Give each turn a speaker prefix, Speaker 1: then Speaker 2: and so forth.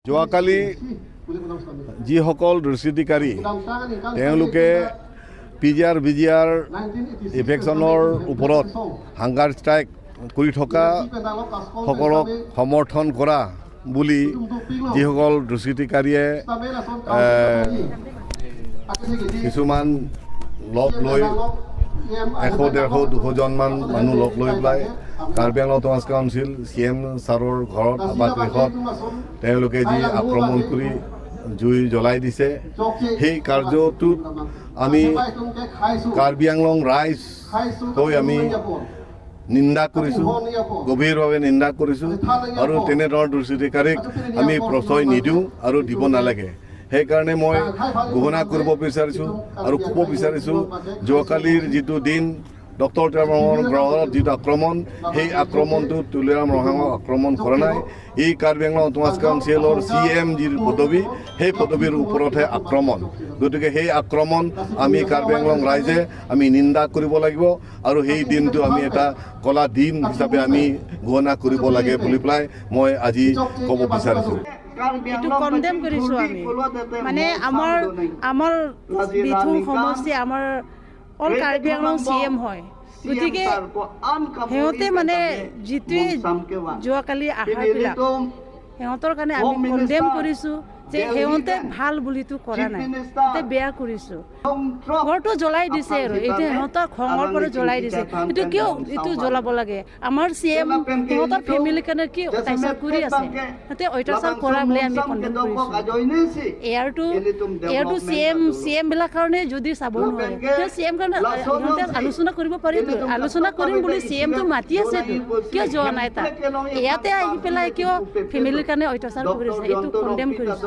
Speaker 1: যোৱাকালি যিসকল দুষ্কৃতিকাৰী তেওঁলোকে পিজিআৰ বিজিআৰ ইভেকশ্যনৰ ওপৰত হাংগাৰ ষ্ট্ৰাইক কৰি থকা সকলক সমৰ্থন কৰা বুলি যিসকল দুষ্কৃতিকাৰীয়ে কিছুমান লগ লৈ 100, 150, 200জনমান মানুহ লগ লৈ পেলাই Karbi Anglong autonomous council C M ছাৰৰ ঘৰত, আৱাসগৃহত তেওঁলোকে যি আক্ৰমণ কৰি জুই জ্বলাই দিছে, সেই কাৰ্যটোত আমি কাৰ্বি আংলং ৰাইজ হৈ আমি নিন্দা কৰিছোঁ, গভীৰভাৱে নিন্দা কৰিছোঁ আৰু তেনেধৰণৰ দুষ্কৃতিকাৰীক আমি প্ৰশ্ৰয় নিদিওঁ আৰু দিব নালাগে। সেইকাৰণে মই ঘোষণা কৰিব বিচাৰিছোঁ আৰু ক'ব বিচাৰিছোঁ, যোৱাকালিৰ যিটো দিন ডক্টৰ তুলিৰাম ঘৰত যিটো আক্ৰমণ, সেই আক্ৰমণটো তুলিৰাম ৰংহাঙক আক্ৰমণ কৰা নাই। এই কাৰ্বি আংলং অট'নমাছ কাউন্সিলৰ চি এম যি পদবী, সেই পদবীৰ ওপৰতহে আক্ৰমণ। গতিকে সেই আক্ৰমণ আমি কাৰ্বি আংলং ৰাইজে আমি নিন্দা কৰিব লাগিব আৰু সেই দিনটো আমি এটা কলা দিন হিচাপে আমি ঘোষণা কৰিব লাগে বুলি পেলাই মই আজি ক'ব বিচাৰিছোঁ।
Speaker 2: এইটো কণ্ডেম কৰিছোঁ আমি। মানে আমাৰ বিথুং সমষ্টি, আমাৰ all Karbi Anglong C M হয়। গতিকে সিহঁতে মানে যিটোৱে যোৱাকালি আহাৰবিলাক সিহঁতৰ কাৰণে আমি কণ্ডেম কৰিছোঁ যে সিহঁতে ভাল বুলিতো কৰা নাই, সিহঁতে বেয়া কৰিছোঁ। ঘৰটো জ্বলাই দিছে আৰু এতিয়া সিহঁতৰ খঙৰ পৰা জ্বলাই দিছে। এইটো কিয় এইটো জ্বলাব লাগে? আমাৰ চি এম সিহঁতৰ ফেমিলিৰ কাৰণে কি অত্যাচাৰ কৰি আছে? সিহঁতে অত্যাচাৰ কৰা বুলি আমি কণ্ডেম কৰিছোঁ। এয়াৰটো চি এম বিলাক কাৰণে যদি চাব নোৱাৰে, চি এম কাৰণে সিহঁতে আলোচনা কৰিব পাৰিতো। আলোচনা কৰিম বুলি চি এমটো মাতি আছেতো, কিয় যোৱা নাই তাত? ইয়াতে আহি পেলাই কিয় ফেমিলিৰ কাৰণে অত্যাচাৰ কৰিছে? এইটো কণ্ডেম কৰিছোঁ।